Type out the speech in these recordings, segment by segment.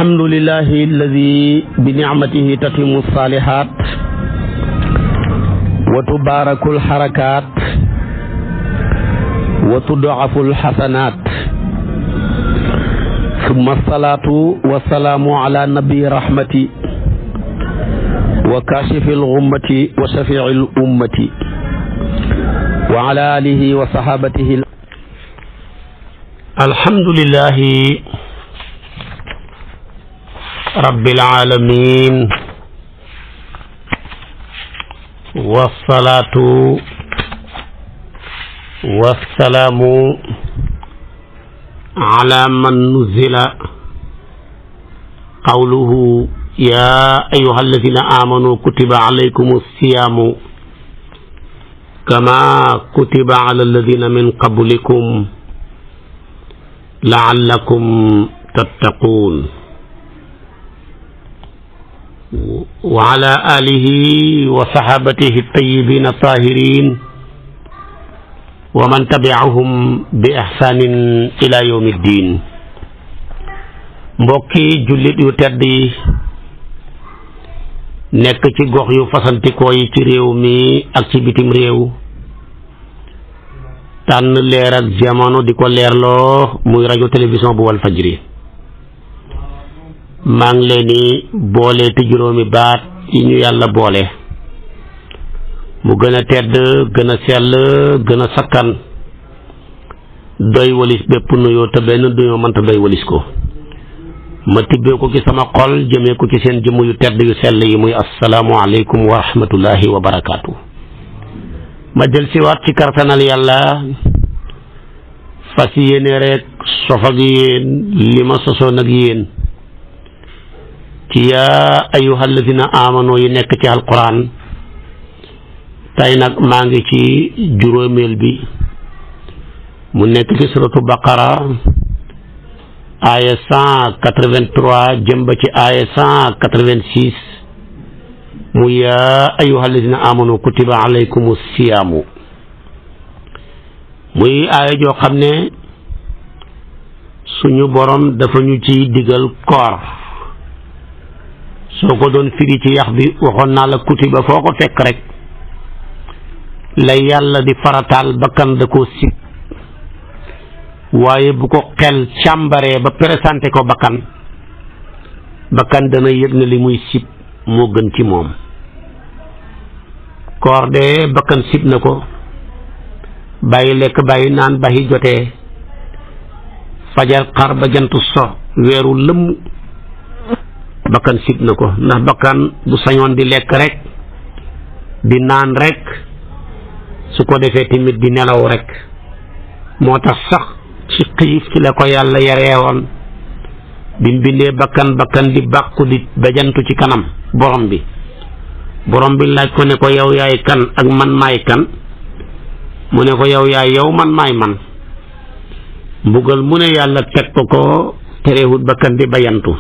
alhamdulillahi alladi bi nicmatihi tatimu salihat wa tubaraku alharakat wa tudafu alhasanat summa alsalatu wassalamu ala nabi rahmati wa kashifi alghummati wa shafii alummati wa ala alihi wa sahabatihi. Alhamdulillahi rabbil alamin wassalatu wassalamu ala man nuzila qawluhu ya ayyuha alladhina amanu kutiba alaykumus siyamu kama kutiba ala alladhina min qablikum la'allakum tattaqun wa ala alihi wa sahabatihi at-tayyibin at-tahirin wa man tabi'ahum bi ihsanin ila yawmi ddin. mbokki jullit yu tedd yi nekk ci gox yu fasantikoo yi ci réew mi ak ci bitim réew, tànn leer ak jamono di ko leerloo muy rajo télévision bu Walfajri. maa ngi leen di boole te juróomi baat yi ñu yàlla boole mu gën a tedd, gën a sell, gën a sakkan, doy walis bépp nuyoo te benn nuyoo mënta doy walis ko. ma tibbee ko ci sama xol jëmee ko ci seen jëmm yu tedd yu sell yi muy assalaamu aleykum wa rahmatullahi wa barakaatu. ma jël si waat ci kartanal yàlla fas yéene rek sof ak yéen li ma sosoon ak yéen ci yaa ayyuha alladina amano yi nekk ci alquran. tey nag maa ngi ci juróomeel bi mu nekk ci suratu baqara aaya 183 jëm ba ci aaya 186 mu yaa ayyuha alladina amano kutiba alaykumus siyaamu. muy aaya joo xam ne suñu borom dafa ñu ci digal koor. soo ko doon firi ci yax bi waxoon naa la kutiba foo ko fekk rek la yàlla di farataal bakkan da koo sib, waaye bu ko xel càmbaree ba présenté ko bakkan dana yëg ne li muy sib moo gën ci moom. koor de bakkan sib na ko, bàyyi lekk bàyyi naan bàyyi jotee, fajar xar ba jant so weeru lëmm bakkan sib na ko, ndax bakkan bu sañoon di lekk rek di naan rek su ko defee tamit di nelaw rek. moo tax sax ci xiif ci la ko yàlla yareewoon bi mu bindee bakkan di bàkku di bajantu ci kanam borom bi laaj ko ne ko yow yaay kan ak man maay kan, mu ne ko yow yaay yow man maay man. mbugal mu ne yàlla teg ko terewut bakkan di bajantu,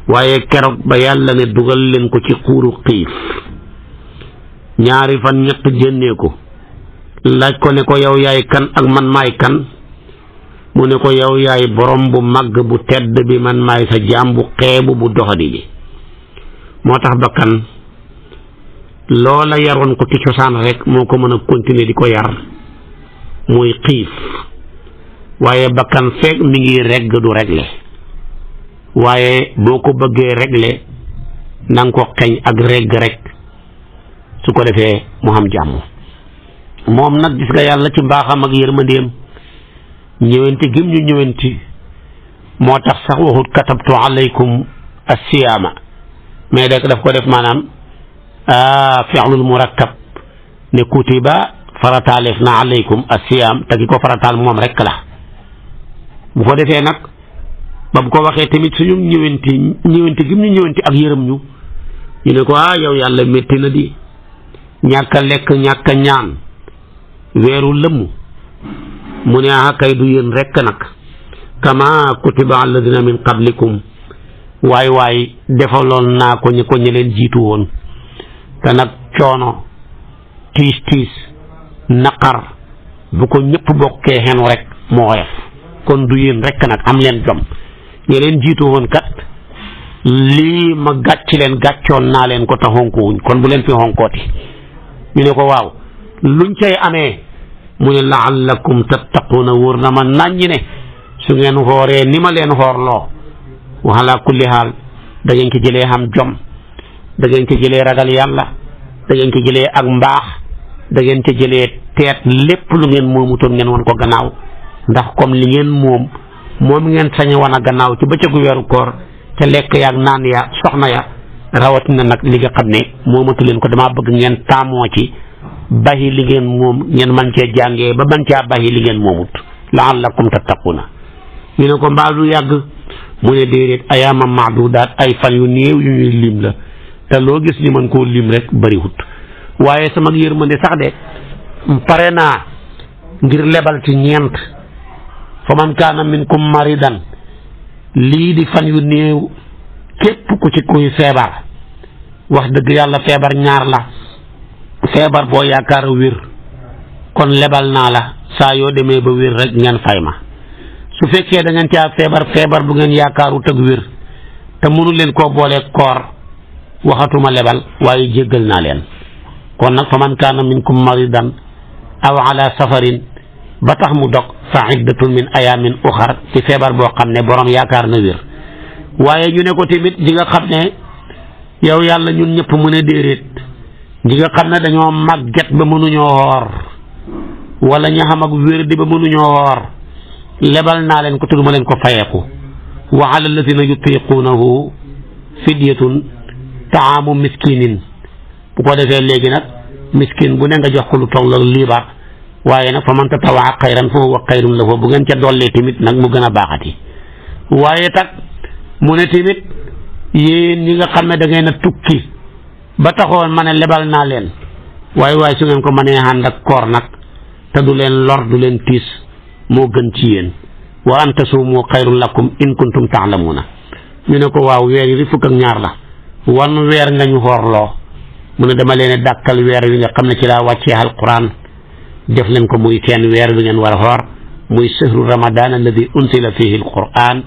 waaye keroog ba yàlla ne dugal leen ko ci xuuru xiif ñaari fan ñett génnee ko, laaj ko ne ko yow yaay kan ak man maay kan, mu ne ko yow yaay borom bu màgg bu tedd bi, man maay sa jaam bu xeebu bu doxadi ji. moo tax bakkan loola yaroon ko ci cosaan rek moo ko mën a continuer di ko yar muy xiif, waaye bakkan fekk mi ngi regg du regle, waaye boo ko bëggee régler na nga ko xeeñ ak regg rek su ko defee mu xam jàmm. moom nag gis nga yàlla ci mbaaxam ak yërmandeem ñëwenti gim ñu ñëwenti moo tax sax waxut katabtu alaykum as-siyaama, mais daf ko def maanaam fi'lul murakkab ne kutiba farataaleef na alaykum as-siyaam te ki ko farataal moom rek la. bu ko defee nag ba bu ko waxee tamit suñu ñëwenti gim ñu ñëwenti ak yërëm ñu ne ko yow yàlla métti na di ñàkk a lekk ñàkk a ñaan weeru lëmm, mu ne kay du yéen rekk nag kama kutiba alladina min qablikum waay defaloon naa ko ñi leen jiitu woon. te nag coono tiis naqar bu ko ñëpp bokkee xenu rek moo woyof, kon du yéen rekk nag am leen jom ñi leen jiitu woon kat lii ma gàcc leen gàccoon naa leen ko te xonkuwuñ kon bu leen fi xonkooti ñu ne ko waaw luñ cay amee mu ne la'allakum tattaquuna wóor na ma naññi ne su ngeen xooree ni ma leen xoorloo wa ala kulli haal da ngeen ko jëlee xam jom da ngeen ko jëlee ragal yàlla da ngeen ko jëlee ak mbaax da ngeen ko jëlee teet lépp lu ngeen moomutoon ngeen wan ko gannaaw ndax comme li ngeen moom ngeen sañ wan a gannaaw ci bëccëgu weeru koor te lekk yaag naan ya soxna ya rawatina nag li nga xam ne moomatu leen ko damaa bëgg ngeen taamoo ci baxi li ngeen moom ngeen man cee jàngee ba man caa baxi li ngeen moomut la'allakum tattaquna ñu ne ko mbaa du yàgg mu ne déedéet ayaama maadudaat ay fan yu néew yu ñuy lim la te loo gis ni man koo lim rek bariwut waaye sama yërmande sax de pare naa ngir lebal ci ñeent fa man kaana minkum maridan lii di fan yu néew képp ku ci kuy feebar wax dëgg yàlla feebar ñaar la feebar boo yaakaar wér kon lebal naa la saa yoo demee ba wér rek ngeen fay ma su fekkee da ngeen caa feebar bu ngeen yaakaaru tëg wér te mënu leen koo boolee koor waxatuma lebal waaye jéggal naa leen kon nag fa man kaana minkum maridan aw ala safarin ba tax mu dog fa iddatun min ayamin uxar ci feebar boo xam ne borom yaakaar na wér waaye ñu ne ko tamit ñi nga xam ne yow yàlla ñun ñëpp mu ne déedéet ñi nga xam ne dañoo màgget ba mënuñoo woor wala ña xam ak wér di ba mënuñoo woor lebal naa leen ko te duma leen ko fayeeku wa ala alladina yutiquunahu fidyatun taamu miskinin bu ko defee léegi nag miskin bu ne nga jox ko lu toll liibar waaye nag fa man tatawaa xayran fa huwa xayrun lahu bu ngeen ca dollee tamit nag mu gën a baaxati waaye tak mu ne tamit yéen ñi nga xam ne da ngeen a tukki ba taxoon ma ne lebal naa leen waaye su ngeen ko mënee ànd ak koor nag te du leen lor du leen tiis moo gën ci yéen wa an tasuumu xayrun lakum in kuntum taalamuuna ñu ne ko waaw weer yi fukk ak ñaar la wan weer nga ñu xoorloo mu ne dama leen dàkkal weer wi nga xam ne ci laa wàccee alquran def leen ko muy seen weer wi ngeen war a xoor muy shahru ramadan alladi unsila fihi alquran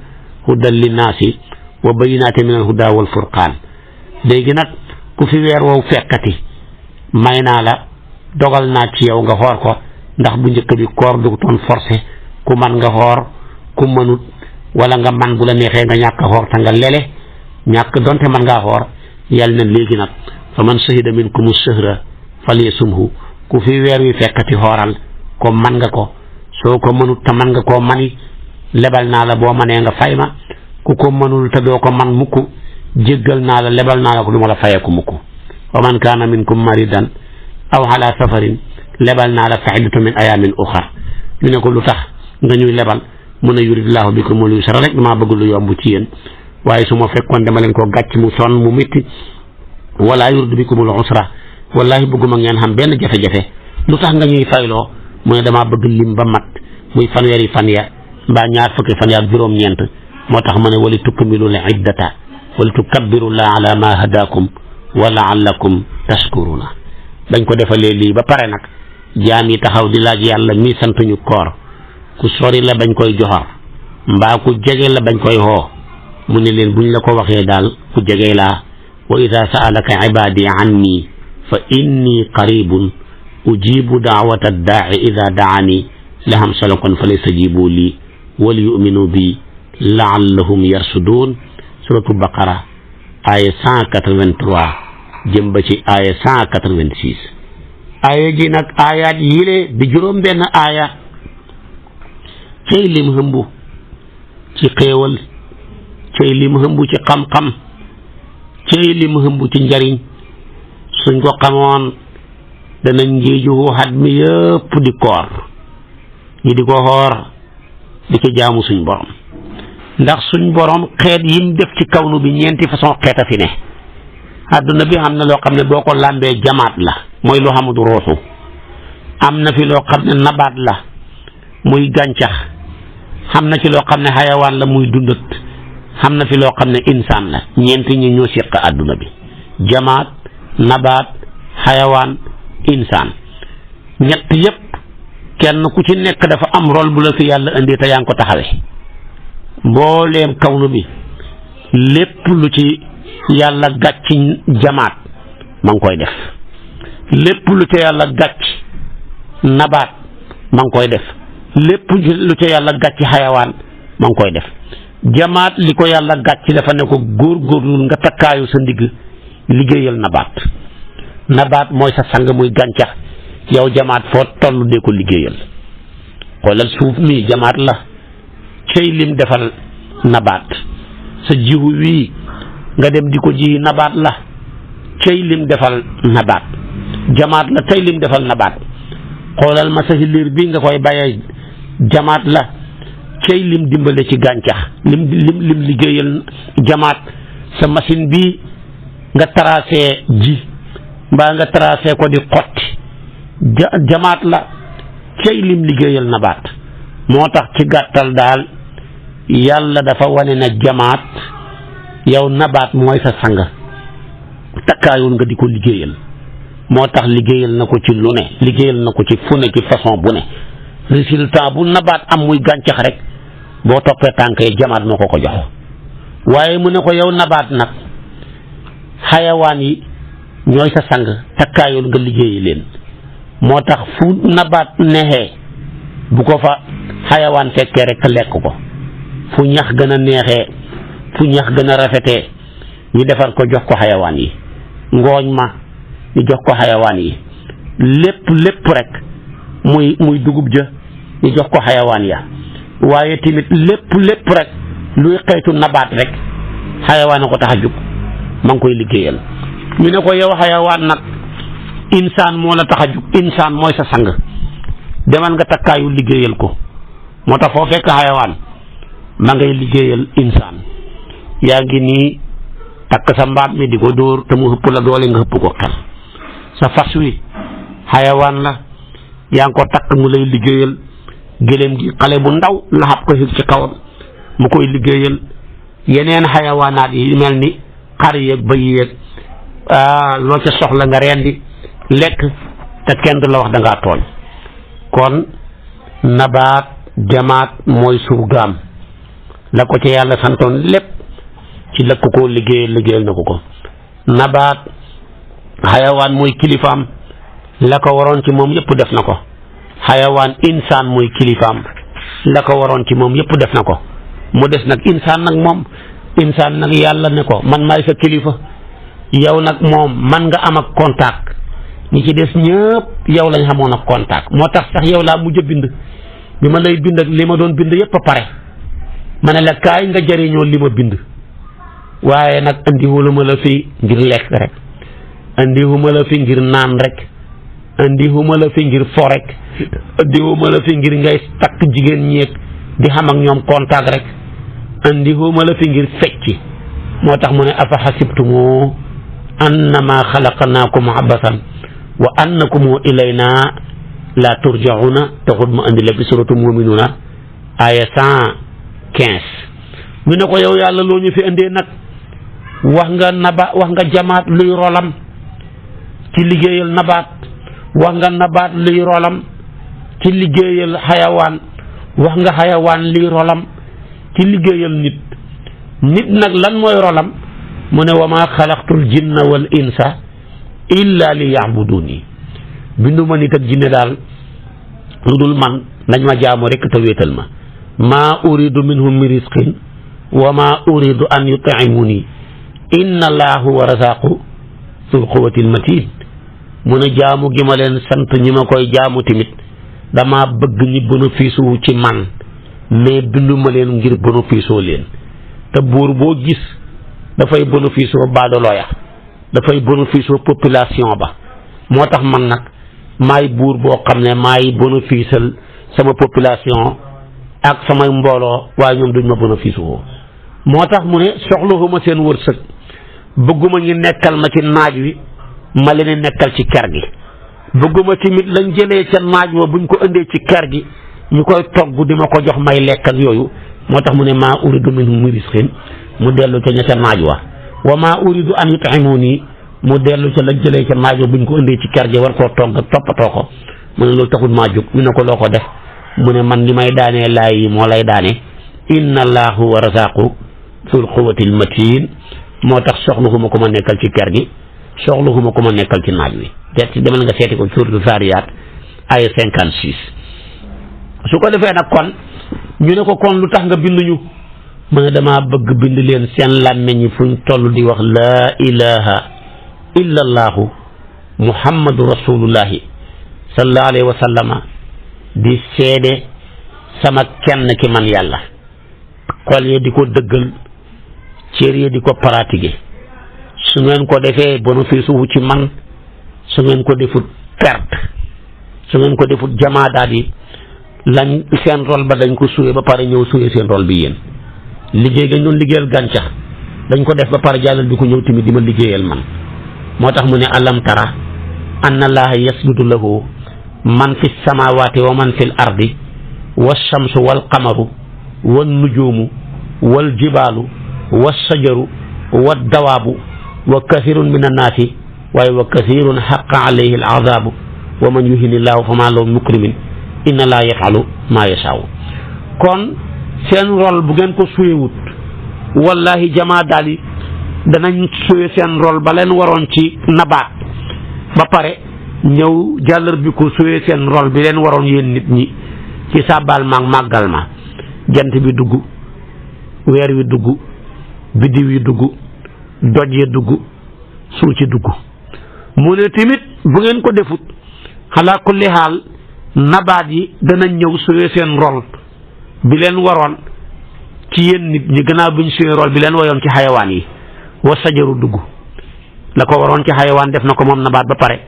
hudan linnaasi wa bayinaati min alhuda wal furqaan léegi nag ku fi weer woowu fekkati may naa la dogal naa ci yow nga xoor ko ndax bu njëkk bi koor du toon forcé ku man nga xoor ku mënut wala nga man bu la neexee nga ñàkk a xoor te nga lele ñàkk donte man ngaa xoor yàlla na léegi nag fa man shahida minkumu shahra falyasumhu ku fi weer wi fekkati xooral ko man nga ko soo ko mënut te man nga koo mani lebal naa la boo manee nga fay ma ku ko mënul te doo ko man mukk jéggal naa la lebal naa la ko du ma la fayeeku mukk wa man kaana minkum maridan aw ala safarin lebal naa la fa iddatu min ayamin uxar ñu ne ko lu tax nga ñuy lebal mun a yuridullahu bikumul yusra rek damaa bëgg lu yomb ci yéen waaye su ma fekkoon dama leen ko gàcc mu sonn mu métti wala yuridu bikumul usra wallahi bëgguma ngeen xam benn jafe-jafe lu tax nga ñuy fayloo mu ne damaa bëgg lim ba mat muy fanweeri fan ya mbaa ñaar fukki fan ya ak juróom-ñeent moo tax ma ne wali tukmilul iddata wali tukabbirullaha ala ma hadakum wa la'allakum tashkuruna dañ ko defalee lii ba pare nag jaam yi taxaw di laaj yàlla mi sant ñu koor ku sori la bañ koy joxar mbaa ku jege la bañ koy xoo mu ne leen buñ la ko waxee daal ku jege laa wa ida sa'alaka ibadi anni fa inni qaribun ujibu daawata daa'i ida daani lahum salakon fa laystajibu li wal yu'minu bi la'allahum yarsudun suratu baqara aya 183 jëm ba ci aya 186 aya ji nag ayaat yile di juróom benn aya cay lim hëmbu ci xéewal cay lim hëmbu ci xam-xam cay lim hëmbu ci njariñ suñ ko xamoon danañ ngéeju xat mi yëpp di koor ñi di ko xoor di ci jaamu suñ borom ndax suñ borom xeet yim def ci kawnu bi ñeenti façon xeet a fi ne àdduna bi am na loo xam ne boo ko làmbee jamaat la mooy lu xamut ruuxu am na fi loo xam ne nabaat la muy gàncax xam na ci loo xam ne xayawaan la muy dundat xam na fi loo xam ne insaan la ñeenti ñi ñoo séq àdduna bi jamaat nabaat xayawaan insaan ñett yépp kenn ku ci nekk dafa am rôle bu la fi yàlla indi te yaa ngi ko taxawee mbooleem kawnu bi lépp lu ci yàlla gàcc jamaat ma ngi koy def, lépp lu ca yàlla gàcc nabaat ma ngi koy def, lépp lu ca yàlla gàcc xayawaan ma ngi koy def. jamaat li ko yàlla gàcc dafa ne ko góorgóorlu nga takkaayu sa ndigg liggéeyal nabaat mooy sa sang muy gàncax, yow jamaat foo toll dee ko liggéeyal. xoolal suuf mi jamaat la, cey lim defal nabaat. sa jiwu wii nga dem di ko ji nabaat la, cey lim defal nabaat. jamaat la tey lim defal nabaat. xoolal ma sa liir bi nga koy bayee jamaat la, cey lim dimbale ci gàncax, lim liggéeyal jamaat. sa machine bi nga tracé ji mbaa nga tracé ko di xotti jamaat la, cey lim liggéeyal nabaat. moo tax ci gàttal daal yàlla dafa wane na jamaat yow nabaat mooy sa sang, takkaayul nga di ko liggéeyal. moo tax liggéeyal na ko ci lu ne, liggéeyal na ko ci fu ne, ci façon bu ne. résultat bu nabaat am muy gàncax rek boo toppee tànk yi jamaat moo ko jox. waaye mu ne ko yow nabaat nag xayawaan yi ñooy sa sang, takkaayul nga liggéeyi leen. moo tax fu nabaat neexee bu ko fa xayawaan fekkee rek lekk ko, fu ñax gën a neexee, fu ñax gën a rafetee ñu defar ko jox ko xayawaan yi. ngooñ ma ñu jox ko xayawaan yi, lépp rek muy dugub ja ñu jox ko xayawaan ya. waaye tamit lépp rek luy xeetu nabaat rek xayawaan a ko tax a jóg, ma ngi koy liggéeyal. ñu ne ko yow xayawaan nag insaan moo la tax a jóg, insaan mooy sa sang, demal nga takkaayu liggéeyal ko. moo tax foo fekk xayawaan ma ngay liggéeyal insaan. yaa ngi nii takk sa mbaam mi di ko dóor te mu hëpp la doole nga hëpp ko xel. sa fas wi xayawaan la, yaa ngi ko takk mu lay liggéeyal. gëléem gi xale bu ndaw laxab ko ci kawam mu koy liggéeyal. yeneen xayawaanaat yi mel ni xar yeeg bëy yeeg loo ca soxla nga rendi lekk te kenn du la wax da ngaa tooñ. kon nabaat jamaat mooy surgaam, la ko ca yàlla santoon lépp ci la ko koo liggéeyal na ko. nabaat xayawaan mooy kilifaam, la ko waroon ci moom yëpp def na ko. xayawaan insaan mooy kilifaam, la ko waroon ci moom yëpp def na ko. mu des nag insaan nag moom, insaan nag yàlla ne ko man maay sa kilifa, yow nag moom man nga am ak contact. ñi ci des ñëpp yow lañ xamoon ak contact. moo tax sax yow laa mujj a bind, bi ma lay bind ak li ma doon bind yëpp a pare ma ne la kaay nga jëriñoo li ma bind. waaye nag andiwuma la fi ngir lekk rek, andiwuma la fi ngir naan rek, andiwuma la fi ngir fo rek, andiwuma la fi ngir ngay takk jigéen ñeeg di xam ak ñoom contact rek, andiwuma la fi ngir fecci. moo tax mu ne afa xasibtumu annama xalaqnaakum abasan wa annakum ilayna la turjauna. taxut ma andi la fi suratu muminuuna aya 115. mu ne ko yow yàlla loo ñu fi indee nag wax nga jamaat luy rolam ci liggéeyal nabaat, wax nga nabaat luy rolam ci liggéeyal xayawaan, wax nga xayawaan luy rolam ci liggéeyal nit. nit nag lan mooy rolam? mu ne wa maa xalaqtul jinna wal insa illa li yaabuduni. binduma nit ak jinne daal lu dul man nañ ma jaamu rek te wéetal ma. maa uridu minhum min risqin wa maa uridu an yutimuni inna allaha huwa razaqu sul quwwatil matin. mu ne jaamu gi ma leen sant ñi ma koy jaamu tamit dama bëgg ñi bénéfice wu ci man, mais binduma leen ngir bénéfice leen. te buur boo gis dafay bénéfice baadolo ya, dafay bénéfice population ba. moo tax man nag maay buur boo xam ne maay bénéfice sama population ak samay mbooloo, waaye ñoom duñ ma bénéfice woo. moo tax mu ne soxlawuma seen wërsëg, bëgguma ñu nekkal ma ci naaj wi ma leen nekkal ci ker gi. bëgguma tamit lañ jëlee ca naaj wa buñ ko indee ci ker gi ñu koy togg di ma ko jox may lekk ak yooyu. moo tax mu ne maa uridu minhum min risqin mu dellu ca ña ca naaj wa maa uridu an yutimuni mu dellu ca lañ jëlee ca naaj wa buñ ko indee ci ker gi war koo togg ak toppatoo ko. mu ne loolu taxul maa jóg. ñu ne ko loo ko def? mu ne man li may daanee laay yi moo lay daane, inna allaha huwa razaqu zul quwwatil matin moo tax soxluhuma ko ma nekkal ci kër gi soxluhuma ko ma nekkal ci naaj wi te demal nga seeti ko suuratu Zaariyaat ay 56 su ko defee nag kon ñu ne ko kon lu tax nga binduñu mu ne damaa bëgg bind leen seen làmmeñ yi fuñ toll di wax laa ilaha illa allahu muhammadu rasulullahi sallallahu alayhi wa sallama di seede sama kenn ki man yàlla xol yi di ko dëggal cër yi di ko pratiquer su ngeen ko defee bénéfice wu ci man su ngeen ko defut perte su ngeen ko defut jamaadaat yi lañ seen rôle ba dañ ko suyee ba pare ñëw suyee seen rôle bi yéen liggéey gañ doon liggéeyal gàncax dañ ko def ba pare jàllal bi ko ñëw tamit di ma liggéeyal man moo tax mu ne alam tara anna allaha yasjudu lahu man fi samawati wa man fi l ardi walchamsu walqamaru wannujumu waljibalu walsajaru waddawaabu wa kathirun min annaasi waaye wa kathirun xaqa alayhi alazabu wa man yuhini llahu fama lahu mukrimin inna laa yafalu maa yasaaw kon seen rôle bu ngeen ko suyewut wallahi jamaa daal yi danañ suye seen rôle ba leen waroon ci nabaat ba pare ñëw jàllar bi ko suye seen rôle bi leen waroon yéen nit ñi ci sàbbaal ma ak màggal ma jant bi dugg weer wi dugg biddiw yi dugg doj yi dugg suuf ci dugg mu ne tamit bu ngeen ko defut xalaa kulli xaal nabaat yi danañ ñëw suye seen rôle bi leen waroon ci yéen nit ñi gannaaw bi ñu suye rôle bi leen waroon ci xayawaan yi wa sajaru dugg la ko waroon ci xayawaan def na ko moom nabaat ba pare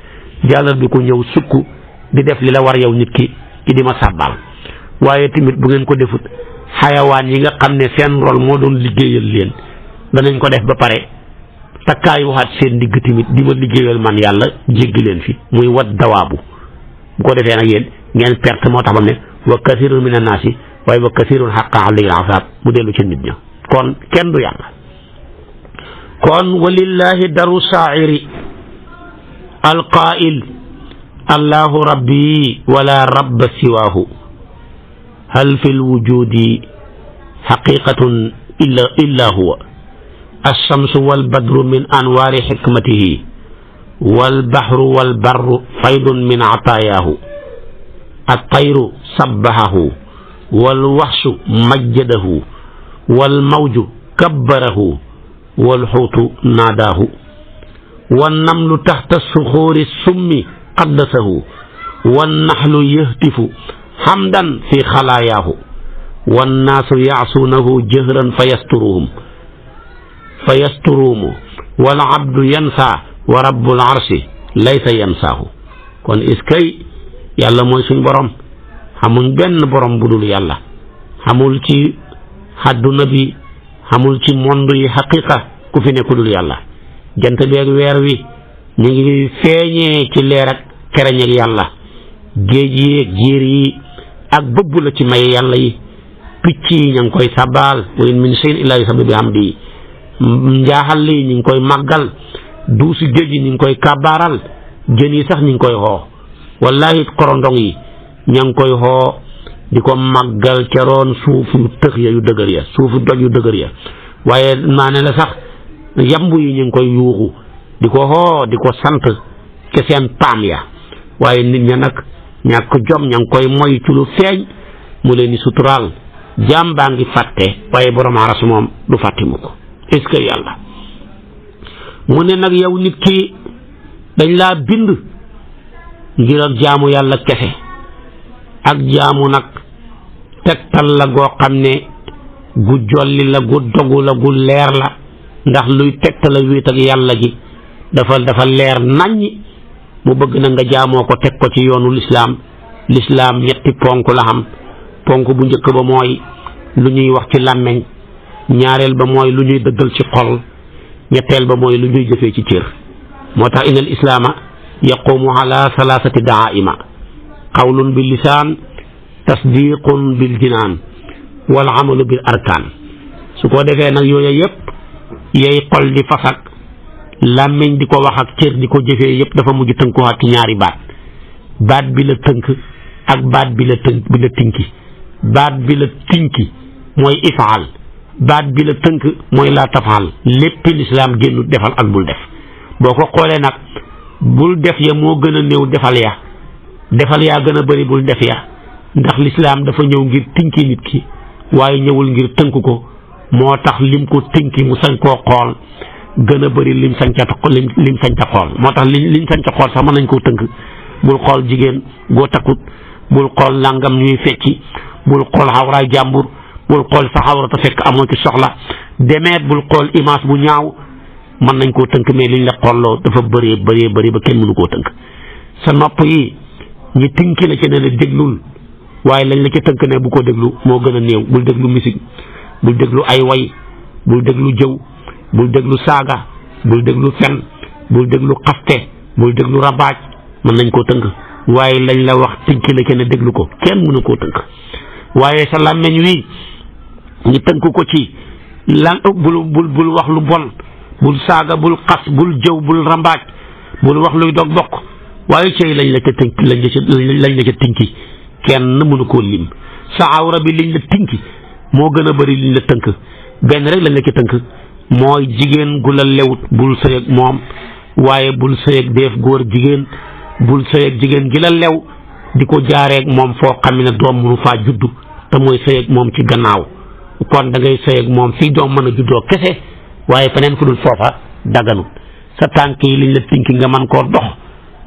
jàllar bi ko ñëw sukk di def li la war yow nit ki ci di ma sàbbaal waaye tamit bu ngeen ko defut xayawaan yi nga xam ne seen rôle moo doon liggéeyal leen danañ ko def ba pare takkaay waxaat seen digg tamit di ma liggéeyal man yàlla jéggi leen fi muy wat dawaabu bu ko defee nag yéen ngeen perte moo tax ba mu ne wa kathirun min annaasi waaye wa kathirun xaqa alayhi al-azaab mu dellu ci nit ña kon kenn du yàlla kon walillahi daru saairi alqaa'il allahu rabbi wala rabba siwaahu hal fi lwujudi xaqiqatun illa huwa alchamsu walbadru min anwaari xikmatihi walbaxru walbarru faydun min ataayaahu altayru sabbahahu walwaxshu majjadahu walmawju kabbarahu walxuutu naadaahu wannamlu taxta suxuuri summi qaddasahu wannaxlu yahtifu xamdan fi xalaayaahu wannaasu yaasuunahu jahran fa yasturuumu wal abdu yansa wa rabbul arsi laysa yansaahu kon iskay yàlla mooy suñ borom xamul benn borom bu dul yàlla xamul ci àdduna bi xamul ci monde yi xaqiqa ku fi nekk dul yàlla jant bi ak weer wi ñu ngi feeñee ci leer ak kereñ ak yàlla géej yi ak jiir yi ak bëbb la ci may yàlla yi picc yi ña ngi koy sabaal wa in min shay'in illaa yusabbihu bihamdihi njaaxal li ñu ngi koy màggal duusi géej yi ñu ngi koy kabaaral jën yi sax ñu ngi koy xoo wallahi korondong yi ña ngi koy xoo di ko màggal ca roon suufu tëx ya yu dëgër ya suufu doj yu dëgër ya waaye maa ne la sax yamb yi ñu ngi koy yuuxu di ko xoo di ko sant ca seen paam ya waaye nit ña nag ñàkk jom ña ngi koy moy ci lu feeñ mu leen di suturaal jaam baa ngi fàtte waaye borom aras moom du fàtte mu ko est-ce que yàlla mu ne nag yow nit ki dañ laa bind ngir ak jaamu yàlla kese ak jaamu nag tegtal la goo xam ne gu jolli la gu dogu la gu leer la ndax luy tegtal la wéet ak yàlla gi dafa leer naññ mu bëgg na nga jaamoo ko teg ko ci yoonu lislaam ñetti ponk la xam ponk bu njëkk ba mooy lu ñuy wax ci làmmeñ ñaareel ba mooy lu ñuy dëggal ci xol ñetteel ba mooy lu ñuy jëfee ci cër moo tax inal islaama yaqumu ala salaasati daaima qawlun bil lisaan tasdiqun bil jinaan wal amalu bil arkaan su ko defee nag yooyu yëpp yay xol di fasak làmmiñ di ko wax ak cër di ko jëfee yëpp dafa mujj tënkuwaat ci ñaari baat bi la tënk ak baat bi la tinki baat bi la tinki mooy ifaal baat bi la tënk mooy laa tafaal lépp lislaam génnu defal ak bul def boo ko xoolee nag bul def ya moo gën a néew defal yaa gën a bëri bul def ya ndax lislaam dafa ñëw ngir tinki nit ki waaye ñëwul ngir tënk ko moo tax lim ko tënki mu sañ koo xool gën a bëri lim sañ ca xool moo tax liñ sañ ca xool sax mën nañ koo tënk bul xool jigéen goo takkut bul xool nangam ñuy fecci bul xool xawraay jàmbur bul xool sa xawra te fekk amoo ci soxla demeet bul xool image bu ñaaw mën nañ koo tënk mais liñ la xoolloo dafa bëri ba kenn mënu koo tënk sa nopp yi ñi tënki la ci ne la déglul waaye lañ la ca tënk ne bu ko déglu moo gën a néew bul déglu musique bul déglu ay way bul déglu jëw bul déglu saaga bul déglu fen bul déglu xaste bul déglu rabaaj mën nañ koo tënk waaye lañ la wax tënki la ca ne déglu ko kenn mënu koo tënk waaye sa làmmeñ wi ñi tënk ko ci lan bul wax lu bon bul saaga bul xas bul jëw bul rambaaj bul wax luy dog bokk waaye cey lañ la ca tënk lañ la ca tinki kenn mënu koo lim sa awra bi liñ la tinki moo gën a bëri liñ la tënk benn rek lañ la ca tënk mooy jigéen gu la lewut bul sëy ak moom waaye bul sëy ak def góor jigéen bul sëy ak jigéen gi la lew di ko jaareek moom foo xam ne doom mënu faa juddu te mooy sëy ak moom ci gannaaw kon da ngay sëy ak moom fii doom mën a juddoo kese waaye feneen fu dul foofa daganut sa tànk yi liñ la tinki nga mën koo dox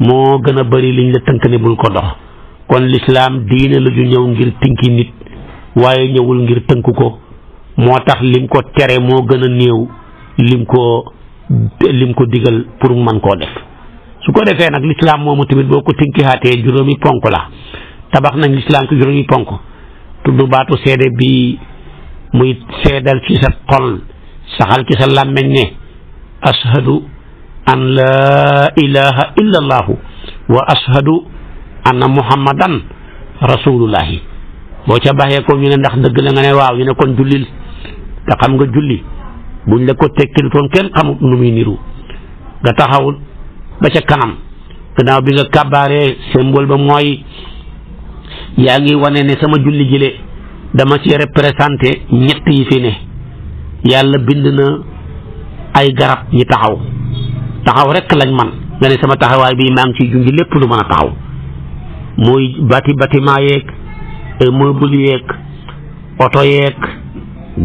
moo gën a bëri liñ la tënk ne bul ko dox kon lislaam diine la ju ñëw ngir tinki nit waaye ñëwul ngir tënk ko moo tax lim ko tere moo gën a néew lim ko digal pour mu mën koo def su ko defee nag lislaam moomu tamit boo ko tinki xaatee juróomi ponk la tabax nañ lislaam ko juróomi ponk tudd baatu seede bi muy seedal ci sa xol saxal ci sa làmmeñ ne ashhadu an laa ilaha illa allahu wa ashhadu anna muhammadan rasulullahi boo ca baxee ko ñu ne ndax dëgg la nga ne waaw ñu ne kon jullil te xam nga julli buñ la ko tekkil toon kenn xamut nu muy niru nga taxawul ba ca kanam gannaaw bi nga kàbbaaree symbole ba mooy yaa ngi wane ne sama julli jile dama ci représenté ñett yi fi ne yàlla bind na ay garab ñi taxaw rek lañ man nga ne sama taxawaay bii maa ngi ciy junj lépp lu mën a taxaw muy bâtiment yeeg meuble yeeg oto yeeg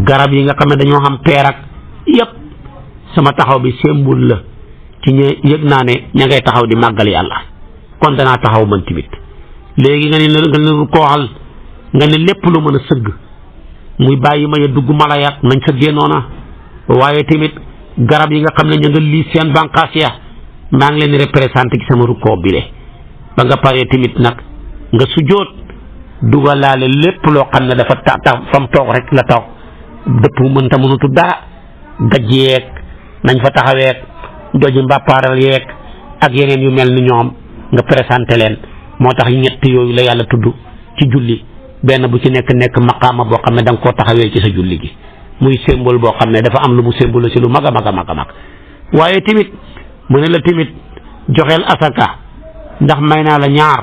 garab yi nga xam ne dañoo xam peer ak yëpp sama taxaw bi symbole la ci ñe yëg naa ne ña ngay taxaw di màggal yàlla kon danaa taxaw man tamit léegi nga ne lu kooxal nga ne lépp lu mën a sëgg muy bàyyi ma ya dugg mala yat nañ sa génnoona waaye tamit garab yi nga xam ne ña nga lii seen bànqaas ya maa ngi leen di représenté ci sama rukkoo bi le ba nga paree tamit nag nga sujjóot dugalaale lépp loo xam ne dafa ta fam toog rek la taw dëpp mënta mënutu dara gajj yeeg nañ fa taxaweeg doji mbàppaaral yeeg ak yeneen yu mel ni ñoom nga présenté leen moo tax ñett yooyu la yàlla tudd ci julli benn bu ci nekk maqaama boo xam ne da nga koo taxawee ci sa julli gi muy symbole boo xam ne dafa am lu mu symbole si lu mag a mag waaye tamit mu ne la tamit joxeel asaka ndax may naa la ñaar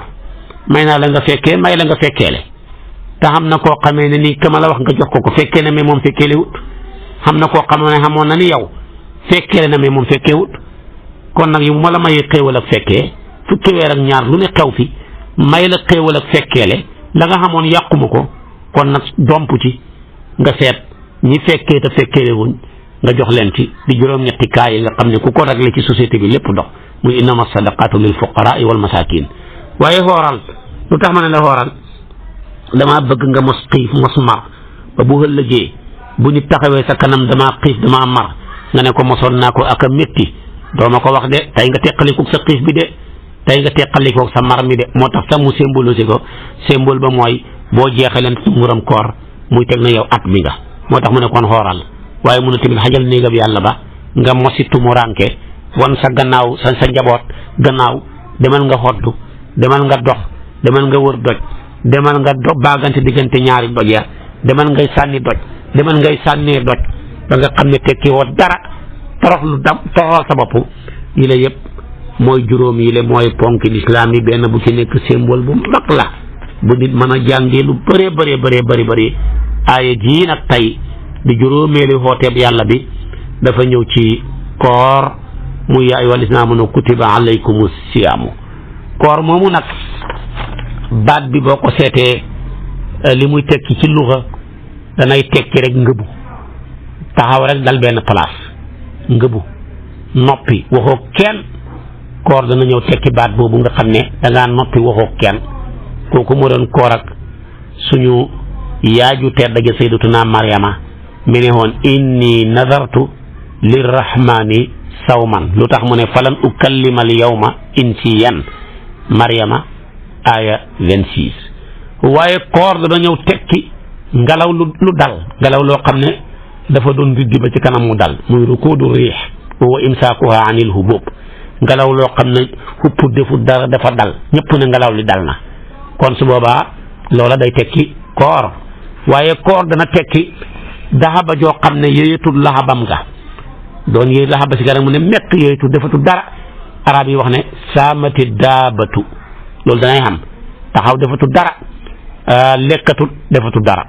may naa la nga fekkee may la nga fekkeele te xam na koo xamee ne nii kama la wax nga jox ko fekkee na mais moom fekkeele wut xam na koo xam ne xamoon na ni yow fekkeele na mais moom fekkee wut kon nag yu ma la mayee xéewal ak fekkee fukki weer ak ñaar lu ne xew fi may la xéewal ak fekkeele la nga xamoon yàquma ko kon nag domp ci nga seet ñi fekkee te fekkeele wuñ nga jox leen ci di juróom-ñetti kaay yi nga xam ne ku ko réglé ci société bi lépp dox muy innama sadaqatu lil fuqaraa wal masakin waaye xooral lu tax ma ne la xooral damaa bëgg nga mos xiif mos mar ba bu ëllëgee bu nit taxawee sa kanam damaa xiif damaa mar nga ne ko mosoon naa ko ak a métti doo ma ko wax de tey nga teqalikoog sa xiif bi de tey nga teqalikoog sa mar mi de moo tax sax mu symbolisé ko symbole ba mooy boo jeexaleen sa muram koor muy teg na yow at mi nga moo tax mu ne kon xooral waaye mun a tamit xajal néegam yàlla ba nga mositu mu ranke wan sa gannaaw sa njaboot gannaaw demal nga xoddu demal nga dox demal nga wër doj demal nga baagante diggante ñaari doj ya demal ngay sànni doj demal ngay sànnee doj ba nga xam ne tekki woo dara toroxal sa bopp yi la yëpp mooy juróom yi la mooy ponk lislaam yi benn bu ci nekk symbole bu mag la bu nit mën a jàngee lu bëree bëri aaya jii nag tey di juróomeeli xooteeb yàlla bi dafa ñëw ci koor muy yaa ayyuhal lazina aamanu kutiba alaykumus siyaamu koor moomu nag baat bi boo ko seetee li muy tekki ci luxa danay tekki rek ngëbu taxaw rek dal benn place ngëbu noppi waxoo kenn koor dana ñëw tekki baat boobu nga xam ne dangaa noppi waxoo kenn kooku moo doon koor ak suñu yaaju tedd ga sayyidatuna Maryama mi ne woon inni nazartu lirrahmani sawman lu tax mu ne falan ukallima al yawma insiyan Maryama aya 26 waaye koor dana ñëw tekki ngelaw lu dal ngelaw loo xam ne dafa doon riddi ba ci kanam mu dal muy rukuudu riix wa imsaakuha anil hubub ngelaw loo xam ne xupp defu dara dafa dal ñëpp ne ngelaw li dal na kon su boobaa loola day tekki koor waaye koor dana tekki daxaba joo xam ne yéyetul laxabam nga doon yéey laxaba si garab mu ne mekk yéyetul defatul dara arab yi wax ne saamati daabatu loolu danay xam taxaw defatul dara lekkatul defatul dara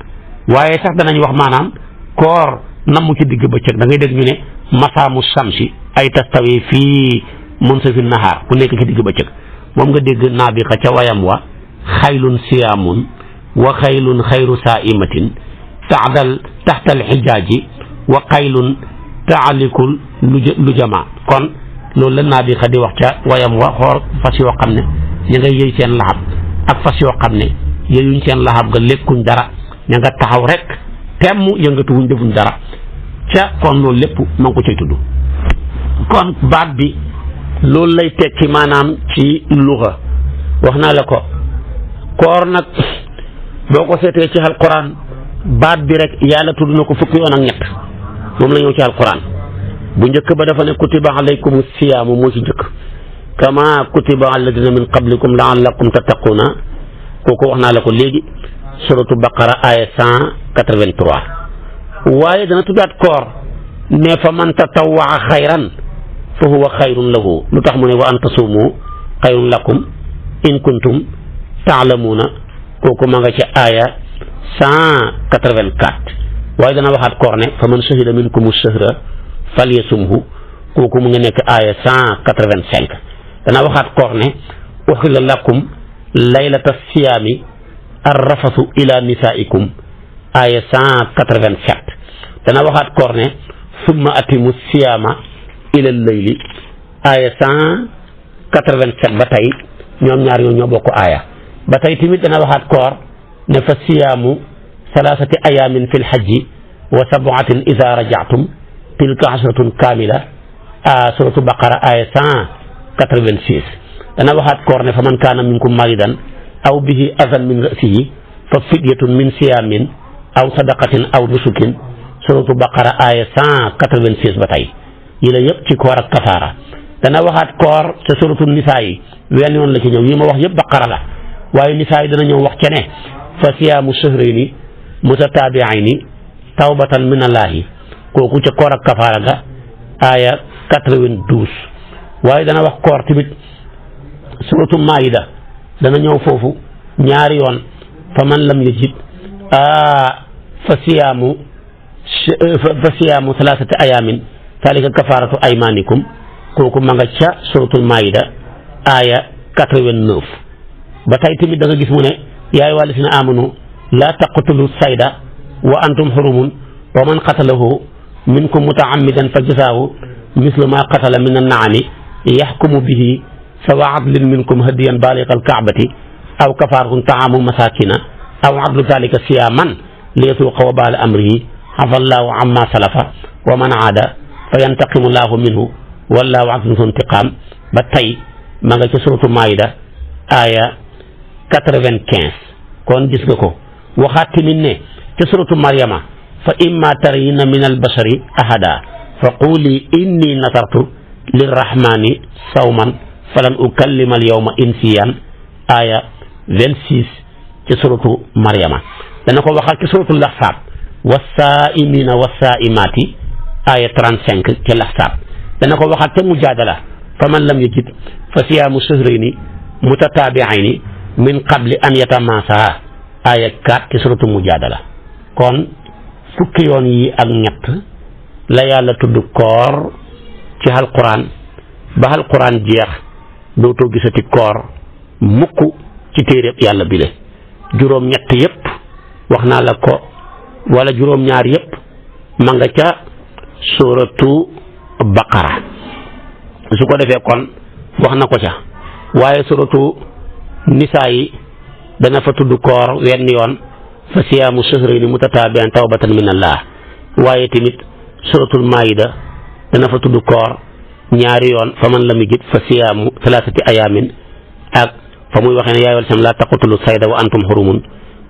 waaye sax danañ wax maanaam koor namu ci digg bëccëg da ngay dégg ñu ne masaamu samsi ay tastawi fii munsafi nahaar ku nekk ci digg bëccëg moom nga dégg naabiqa ca wayam wa xaylun siyaamun wa xaylun xayru saaimatin taxtal xijaaji wa xaylun taalikul lu jama kon loolu la naabiqa di wax ca wayam wa xoor fas yoo xam ne ña nga yëy seen laxab ak fas yoo xam ne yëyuñ seen laxab nga lekkuñ dara ña nga taxaw rek temm yëngatuwuñ defuñ dara ca kon loolu lépp ma ngi ko cay tudd kon baat bi loolu lay tekki maanaam ci luxa wax naa la ko koor nag boo ko seetee ci alquran baat bi rek yàlla tudd na ko fukki yoon ak ñett moom la ñëw ci alquran bu njëkk ba dafa ne kutiba alaykum siyaamu moo ci njëkk kama kutiba alladina min qablikum laallakum tattaquuna kooku wax naa la ko léegi suratu baqara aya 183 waaye dana tuddaat koor ne fa man tatawwaa xayran fa huwa xayrun lahu lu tax mu ne wa an tasuumu xayrun lakum in kuntum taalamuuna kooku ma nga ca aya 184 waaye dana waxaat koor ne fa man shahida minkum shahra falyasumhu kooku mu nga nekk aya 185 dana waxaat koor ne uxilla lakum laylata siyaami arrafasu ila nisaikum aya 187 dana waxaat koor ne summa atimu siyaama ila layli aya 187 ba tey ñoom ñaar ñoo bokk aaya ba tey tamit dana waxaat koor ne fa siyaamu salaasati ayaamin fi lxajji wa sabuatin ida rajactum tilka asratun kaamila suratu baqara aya 186 dana waxaat koor ne fa man kaana minkum maridan aw bihi azan min rasihi fa fidyatun min siyaamin aw sadaqatin aw nusukin suratu baqara aya 186 ba tey yi la yëpp ci koor ak kafaara dana waxaat koor ca suratu nisaa yi wenn yoon la ci ñëw yi ma wax yëpp baqara la waaye nisaa yi dana ñëw wax ca ne fa siyaamu shahrayni mutataabi'ayni tawbatan min allahi kooku ca koor ak kafaara ga aya 92 waaye dana wax koor tamit suratu maayida dana ñëw foofu ñaari yoon fa man lam yajid fa siyaamu salaasati ayaamin zaalika kafaaratu aymaanikum kooku ma nga ca suratul maayida aya 89 ba tey tamit da nga gis mu ne yaa ayyuhal lazina aamanu laa taqtulu sayda wa antum xurumun wa man qatalahu minkum mutaammidan fa jasaahu mislu ma qatala min annaami yaxkumu bihi sawa adlin minkum hadiyan baaliga alkaabati aw kafaaratun taamu masakina aw adlu dalika siyaaman liyasuuqa wabaala amrihi afa allahu amma salafa wa man aada fa yantaqimu llahu minhu wallahu azizun intiqaam ba tey ma nga ca suratu maayida aya 95 kon gis nga ko waxaat tamit ne ca suratu maryama fa imma tarayinna min albashari ahada fa quli inni nasartu lirrahmani sawman falan ukallima alyawma insiyan aya 26 ci suratu maryama dana ko waxal ci suratu lahsaab wassaa'imina wassaa'imaati aya 35 ci lahsaab dana ko waxal te mujaadala fa man lam yajid fa siyaamu shahrayni mutataabi'ayni min qabli an yatamaasaa aya 4 ci suratu mujaadala kon fukki yoon yi ak ñett la yàlla tudd koor ci alquran ba alquran jeex dootoo gisati koor mukk ci téereb yàlla bi le juróom ñett yépp wax naa la ko wala juróom ñaar yépp ma nga ca suratu baqara su ko defee kon wax na ko ca waaye suratu nisaa yi dana fa tudd koor wenn yoon fa siyaamu shahrayni mutataabi'an tawbatan min allah waaye tamit suratul maayida dana fa tudd koor ñaari yoon fa man lam yajid fa siyaamu salaasati ayaamin ak fa muy waxee ne yaa ayyuhal lazina laa taqtulu sayda wa antum hurumun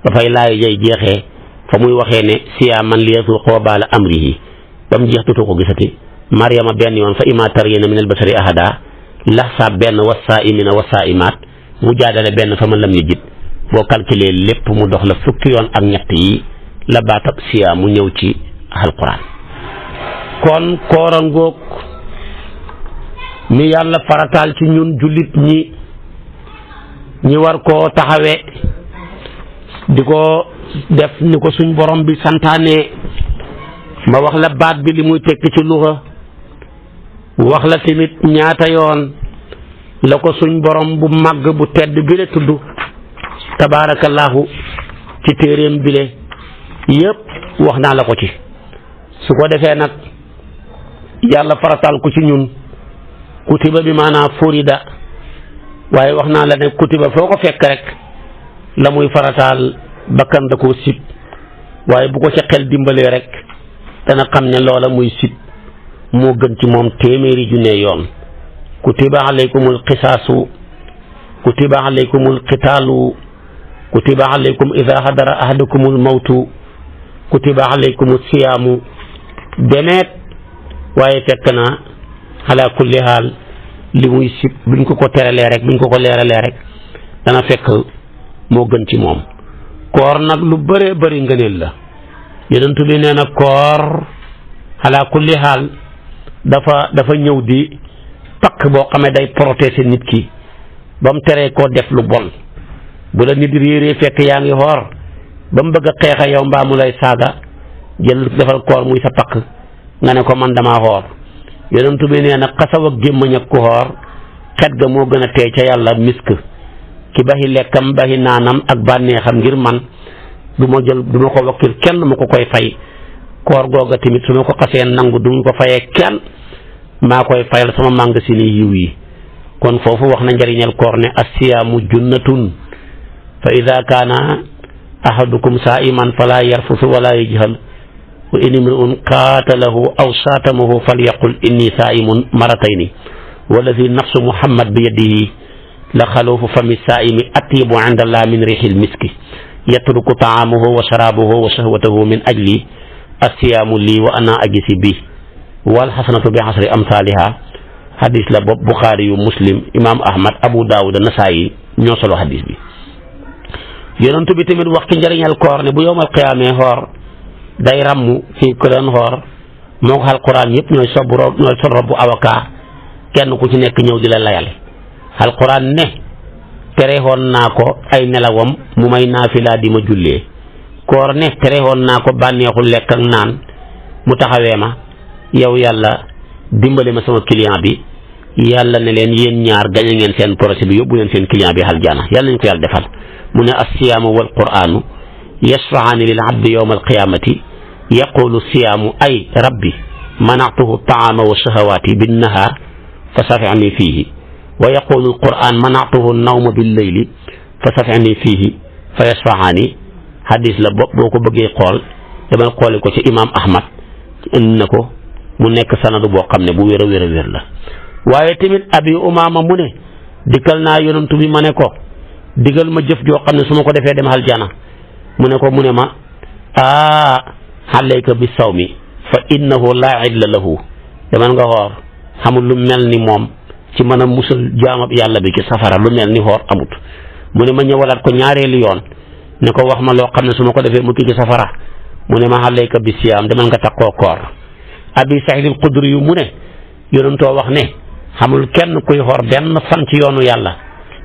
dafay laay jay jeexee fa muy waxee ne siyaaman liyazuuqa wabaala amrihi ba mu jeex tutoo ko gisati Maryama benn yoon fa immaa tarayna minal basari ahadaa Lahsaab benn wassaa'imina wassaa'imaat Mujaadala benn fa man lam yajid boo calculé lépp mu dox la fukki yoon ak ñett yi la baatab siyaam mu ñëw ci alquran kon koor a ngoog mi yàlla farataal ci ñun jullit ñi war koo taxawe di ko def ni ko suñ borom bi santaane ma wax la baat bi li muy tekki ci luxa wax la tamit ñaata yoon la ko suñ borom bu màgg bu tedd bi le tudd tabaarakallaahu ci téeréem bi le yépp wax naa la ko ci su ko defee nag yàlla farataal ko ci ñun kutiba bi maanaam furida waaye wax naa la ne kutiba foo ko fekk rek la muy farataal bakkan da koo sib waaye bu ko ca xel dimbalee rek dana xam ne loola muy sib moo gën ci moom téeméeri junne yoon kutiba alaykumul qisaasu kutiba alaykumul qitaalu kutiba alaykum ida hadara ahadakumul mawtu kutiba alaykumus siyaamu demeet waaye fekk na ala kulli haal li muy sib buñ ko teralee rek buñ ko leeralee rek dana fekk moo gën ci moom koor nag lu bëree bëri ngëneel la yonent bi nee na koor ala kulli haal dafa ñëw di pakk boo xamee day protéger nit ki ba mu teree koo def lu bon bu la nit réeree fekk yaa ngi xoor ba mu bëgg a xeexa yow mbaa mu lay saaga jël defal koor muy sa pakk nga ne ko man damaa xoor yonent bi nee na xasaw ak gémmañ ak ku xoor xet ga moo gën a teey ca yàlla misk ki baxi lekkam baxi naanam ak bànneexam ngir man du ma ko wakkil kenn ma ko koy fay koor googa tamit su ma ko xasee nangu du ma ko fayee kenn maa koy fayal sama magasin yi yiw yi kon foofu wax na njariñal koor ne as-siyaamu junnatun fa ida kaana ahadukum saa'iman fala yarfusu wala yajhal wa in imri'un qaatalahu aw saatamahu falyaqul inni saa'imun maratayni walladi nafsu muhammad bi yadihi la xaluufu fami saa'imi atyibu inda allah min rihil miski yatruku ta'aamahu wa sharaabahu wa shahwatahu min ajli as-siyaamu lii wa ana ajzi bi wal xasanatu bi asri amsaaliha hadis la bopp Buxaari yu Muslim imaam Ahmad Abu Daawud Nasaayi ñoo solo hadis bi. yonent bi tamit wax ci njëriñal koor ne bu yowmal qiyaamee xoor day ràmm ci ko doon xoor moo ko alquran yëpp ñooy sol robbu avocat kenn ku ci nekk ñëw di la layal alquran ne tereexoon naa ko ay nelawam mu may naafila di ma jullee koor ne tereexoon naa ko bànneexul lekk ak naan mu taxawee ma yow yàlla dimbale ma sama client bi yàlla ne leen yéen ñaar gañe ngeen seen projet bi yóbbu leen seen client bi aljana yàlla nañ ko yàlla defal mu ne as-siyaamu wal qur'aanu yashfa'aani lil abdi yawma alqiyamati yaqulu siyaamu ay rabbi mana'tuhu ta'aama wa shahawaati bin nahaar fa safi'ni fiihi wa yaqulu alqur'aan mana'tuhu nawma bil layli fa safi'ni fiihi fa yashfa'aani hadis la bopp boo ko bëggee xool demal xooli ko ci imaam Ahmad indi na ko mu nekk sanadu boo xam ne bu wér a wér la waaye tamit abi umaama mu ne dikkal naa yonantu bi ma ne ko digal ma jëf joo xam ne su ma ko defee dem aljana mu ne ma alayka bi sawmi fa innahu laa idla lahu demal nga xoor xamul lu mel ni moom ci mën a musal jaamab yàlla bi ci safara lu mel ni xoor amut mu ne ma ñëwalaat ko ñaareelu yoon ne ko wax ma loo xam ne su ma ko defee mu kii ci safara mu ne ma alayka bi siyaam demal nga takkoo koor abi Saïd al-Xudri yu mu ne yonentoo wax ne xamul kenn kuy xoor benn fan ci yoonu yàlla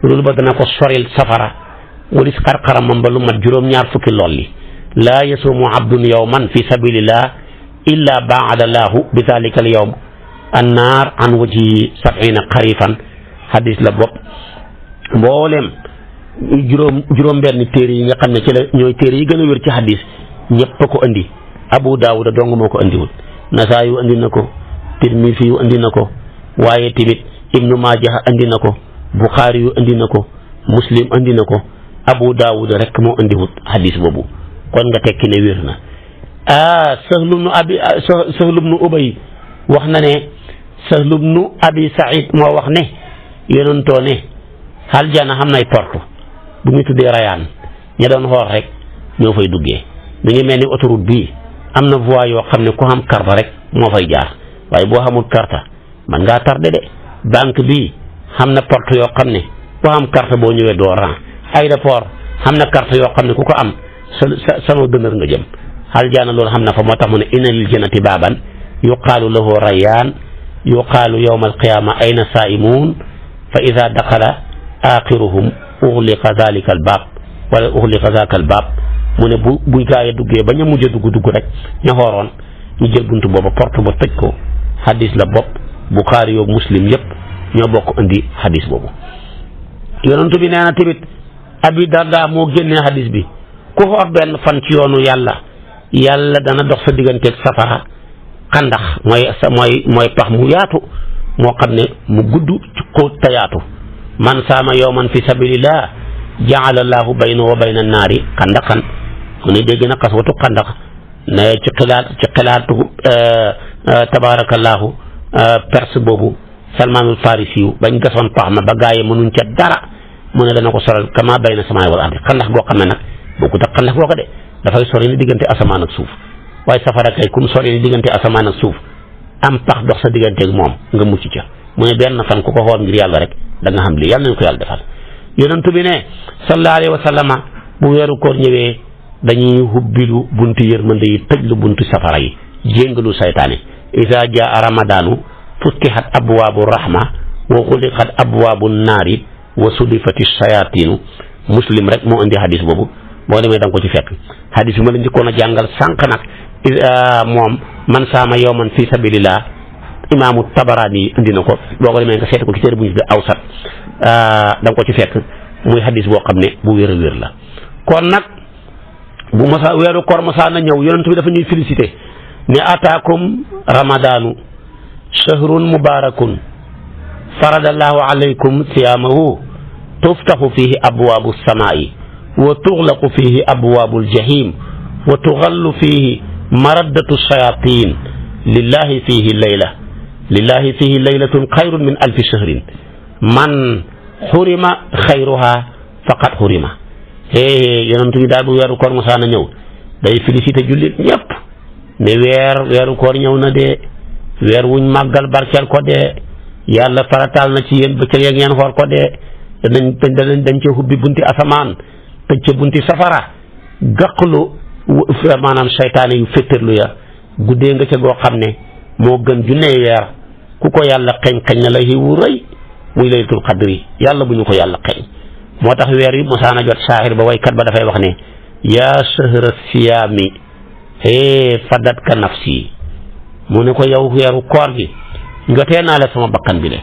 loolu ba dana ko soril safara mu dis xar-xaramam ba lu mat juróom-ñaar fukki lolli laa yasuumu abdun yawman fi sabilillah illa baada lahu bi dalika al yawm annaar an wajhi 70 xarifan hadis la bopp mboolem juróom benn téere yi nga xam ne ci la ñooy téere yi gën a wér ci hadis ñëpp a ko andi Abu Daawuda dong moo ko andiwul Nasaayi yu andi na ko Tirmisi yu andi na ko waaye tamit Ibnu Maaja andi na ko Buxaari yu andi na ko Muslim andi na ko Abu Daawuda rek moo andiwut hadis boobu kon nga tekki ne wér na Sahlu bnu Ubay wax na ne Sahlu bnu Abi Saïd moo wax ne yonentoo ne aljana xam nay porte bu ñu tuddee Rayaan ña doon xool rek ñoo fay duggee mi ngi mel ni autoroute bii am na voie yoo xam ne ku xam carte rek moo fay jaar waaye boo xamul carte man ngaa tardé de banque bii xam na porte yoo xam ne ku xam carte boo ñëwee doo rang aéroport xam na carte yoo xam ne ku ko am sama dënër nga jëm aljana loolu xam na fa moo tax mu ne inna lil jannati baaban yuqaalu lahu Rayyaan yuqaalu yawma alqiyaama ayna saa'imuun fa ida daxala axiruhum uxliqa dalika al baab wala uxliqa zaaka al baab mu ne bu gaa yi duggee ba ña mujj a dugg rek ña xooroon ñu jël buntu booba porte ba tëj ko hadis la bopp Buxaari yoog Muslim yëpp ñoo bokk indi hadis boobu yonentu bi nee na tamit Abi Darda moo génnee hadis bi ku xoor benn fan ci yoonu yàlla dana dox sa digganteeg safara xandax mooy pax mu yaatu moo xam ne mu gudd ci ko tayaatu man saama yawman fi sabilillah jaala allahu baynahu wa bayna naari xandaqan mu ne dégg na xaswatu xandax ne ci xilaatu tabarakallahu perse boobu Salmaanul Farisi yu bañ gasoon pax ma ba gaaye mënuñ ca dara mu ne dana ko soral kama bayna samaay wal ardi xandax goo xam ne nag bokkut ak xandax goo ko de dafay sori ni diggante asamaan ak suuf waaye safara kay kum sori ni diggante asamaan ak suuf am pax dox sa digganteeg moom nga mucc ca mu ne benn fan ku ko xool ngir yàlla rek da nga xam li yàlla nañ ko yàlla defal yonentu bi ne sallallahu alayhi wa sallama bu weeru koor ñëwee dañuy hubbilu buntu yërmande yi tëjlu buntu safara yi jéngalu saytaane iza jaa ramadaanu futihat abwaabu rahma wa xuliqat abwaabu naari wa sudifati sayatinu Muslim rek moo indi hadis boobu boo demee da nga ko ci fekk hadis bi ma la njëkkoon a jàngal sànq nag moom man saama yawman fi sabilillah imaamu Tabaraani indi na ko boo ko demee nga seeti ko ci téere bu ñu tuddee Awsat da nga ko ci fekk muy hadis boo xam ne bu wér a wér la kon nag bu masa weeru koor masa na ñëw yonent bi dafa ñuy félicité ne ataakum ramadaanu shahrun mubarakun faradallahu alaykum siyaamahu tuftaxu fihi abwaabu samaa'i wa tuxlaqu fihi abwaabu aljahim wa tuxallu fihi maraddatu shayatin lillahi fihi laylatun xayrun min alfi shahrin man xurima xayruha faqad xurima yonent bi daal bu weeru koor mosaana ñëw day félicité jullit ñëpp ne weeru koor ñëw na de weer wuñ màggal barkeel ko de yàlla farataal na ci yéen bëccëg ya ngeen xool ko de dañ ca hubbi bunti asamaan tëj ca bunti safara gàqlu maanaam saytaane yu féttarlu ya guddee nga ca goo xam ne moo gën junney weer ku ko yàlla xeñ na la xiwu rëy muy laylatul qadri yàlla bu ñu ko yàlla xeñ moo tax weer yi mosaana jot saahir ba waykat ba dafay wax ne yaa shahra siyaami fadatka nafsi mu ne ko yow weeru koor gi njotee naa la sama bakkan bi de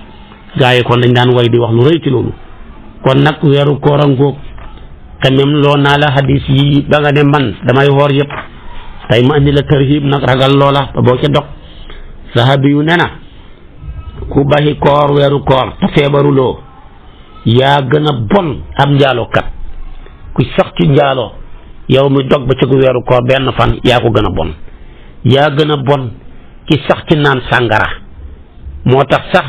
gaa yi kon dañ daan way di wax lu rëy ci loolu kon nag weeru koor a ngoog xemem loo naa la hadis yi ba nga ne man damay woor yëpp tey ma andi la tarhib nag ragal loola ba boo ca dog sahabi yu ne na ku baxi koor weeru koor te feebaruloo yaa gën a bon am njaalookat ku sax ci njaaloo yow mi dog ba ci gu weeru koor benn fan yaa ko gën a bon yaa gën a bon ki sax ci naan sàngara moo tax sax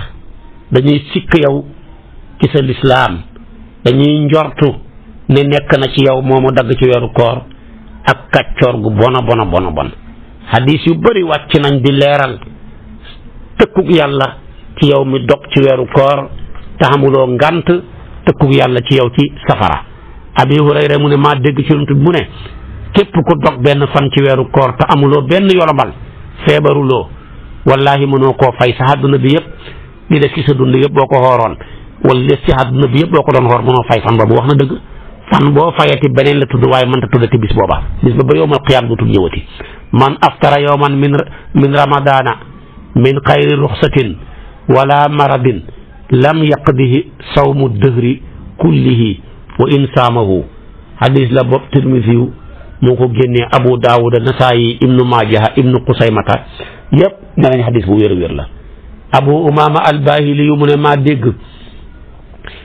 dañuy sikk yow ci sa lislaam dañuy njortu ne nekk na ci yow moomu dagg ci weeru koor ak kàccoor gu bona bon hadis yu bari wàcc nañ di leeral tëkkug yàlla ci yow mi dog ci weeru koor te xamuloo ngant tëkkug yàlla ci yow ci safara Abi Hurayra mu ne maa dégg ci yonent bi mu ne képp ku dog benn fan ci weeru koor te amuloo benn yolomal feebaruloo wallahi mënoo koo fay sa àdduna bi yëpp li des ci sa dund yëpp boo ko xooroon wala li des ci àdduna bi yëpp boo ko doon xoor mënoo fay fan ba bu wax na dëgg fan boo fayati beneen la tudd waaye mënta tuddati bis booba bis ba yowmal qiyaam dootul ñëwati man aftara yowman min ramadana min xayri ruxsatin wala maradin lam yaqdihi sawmu dëhri kullihi wa in saamahu hadis la bopp Tirmisiyu moo ko génnee Abu Daawuda Nasaayi ibnu Maajaha ibnu Qusaymata yépp ne nañ hadis bu wér-wér la Abu Umaama al-Baahili yu mu ne maa dégg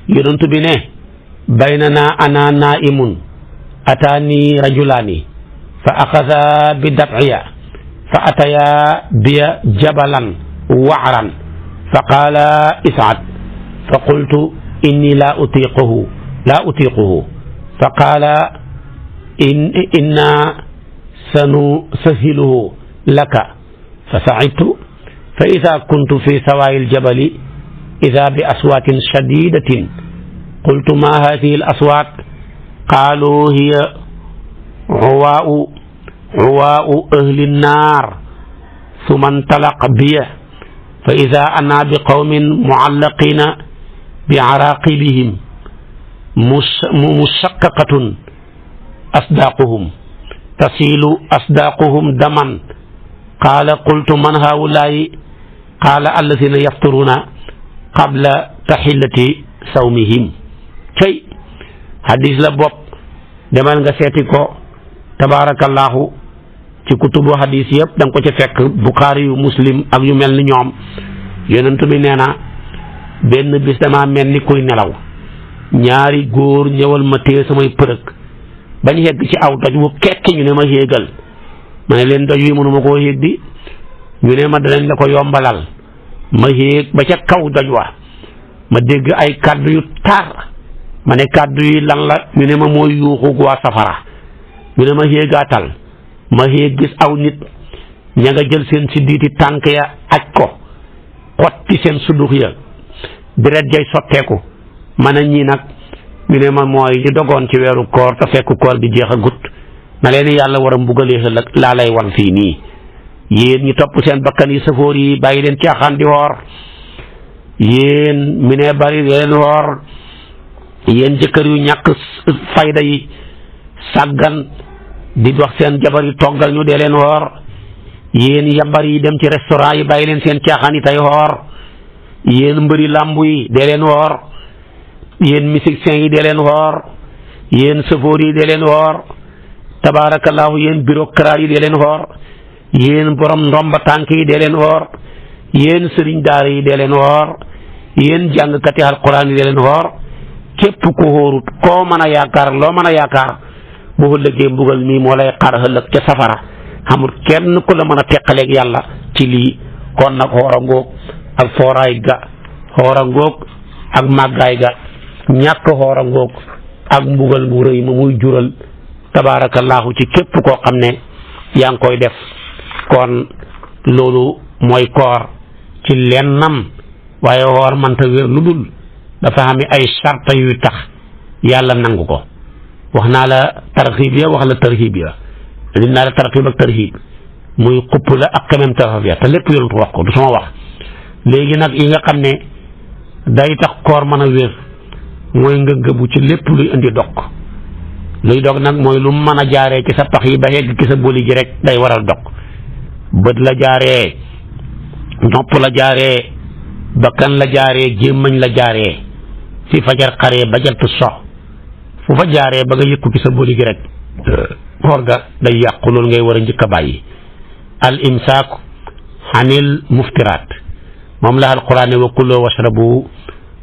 yonent bi ne baynana ana naimun ataani rajulaani fa axada bi dab'iya fa ataya biya jabalan wa'ran fa qaala is'ad fa qultu inni laa utiquhu fa qaala inna sanusahiluhu laka fa sa'idtu fa idha kuntu fi sawaa'i al-jabali idha bi aswaatin shadidatin qultu ma hadhihi al-aswaat qaalu hiya uwaa'u ahli an-naar thumma intalaqa biya fa idha ana bi qawmin mu'allaqina bi araqibihim mushaqqaqatun asdaaquhum tasiilu asdaaquhum daman qaala qultu man haa'ulaa'i qaala allaziina yafturuuna qabla tahillati sawmihim cey hadis la bopp demal nga seeti ko tabaarakallaahu ci kutubu hadis yëpp da nga ko ca fekk Buxaari yu Muslim ak yu mel ni ñoom yonent bi nee na benn bis dama mel ni kuy nelaw ñaari góor ñëwal ma téye samay përëg bañ yegg ci aw doj wu kekki ñu ne ma yéegal ma ne leen doj wi mënuma koo yéeg di ñu ne ma danañ la ko yombalal ma yéeg ba ca kaw doj wa ma dégg ay kàddu yu tar ma ne kàddu yi lan la ñu ne ma mooy yuuxu waa safara ñu ne ma yéegaatal ma yéeg gis aw nit ña nga jël seen siddiiti tànk ya aj ko xotti seen sudux ya deret jay sotteeku ma ne ñii nag ñu ne ma mooy ñu dogoon ci weeru koor te fekk koor gi jeex a gut na leen yàlla war a mbugalee ëllëg laa lay wan fii nii yéen ñi topp seen bakkan yi safóor yi bàyyi leen caaxaan di woor yéen mi ne bari leen woor yéen jëkkër yu ñàkk fayda yi sàggan di wax seen jabar yi toggal ñu dee leen woor yéen yambar yi dem ci restaurant yi bàyyi leen seen caaxaan yi tey woor yéen mbëri làmbu yi dee leen woor yéen musiciens yi dee leen woor yéen safóor yi dee leen woor tabaarakallaahu yéen bureaucrate yi dee leen woor yéen borom ndomba tànk yi dee leen woor yéen sëriñ daara yi dee leen woor yéen jàngkati alquran yi dee leen woor képp ku xóorut koo mën a yaakaar loo mën a yaakaar boo ëllëgee mbugal mii moo lay xaar ëllëg ca safara xamul kenn ku la mën a teqaleeg yàlla ci lii kon nag xoora ngoog ak fooraay ga xoora ngoog ak màggaay ga ñàkk xoora ngoog ak mbugal mu rëy ma muy jural tabaarakallaahu ci képp koo xam ne yaa ngi koy def kon loolu mooy koor ci lennam waaye woor mënta wér lu dul dafa xam ay sarta yuy tax yàlla nangu ko wax naa la tarxiib ya wax la tarxiib ya indi naa la tarxiib ak tarxiib muy xupp la ak xemem tarxaf ya te lépp yonent wax ko du sama wax léegi nag yi nga xam ne day tax koor mën a wér mooy nga gëbu ci lépp luy indi dog luy dog nag mooy lu mën a jaaree ci sa pax yi ba yegg ci sa boli ji rek day waral dog bët la jaaree nopp la jaaree bakkan la jaaree gémmañ la jaaree fi fajar xaree ba jant sox fu fa jaaree ba nga yëkku ci sa boli gi rek koor ga day yàqu loolu ngay war a njëkk a bàyyi al imsaak anil muftiraat moom la alquran ne wa kulu washrabu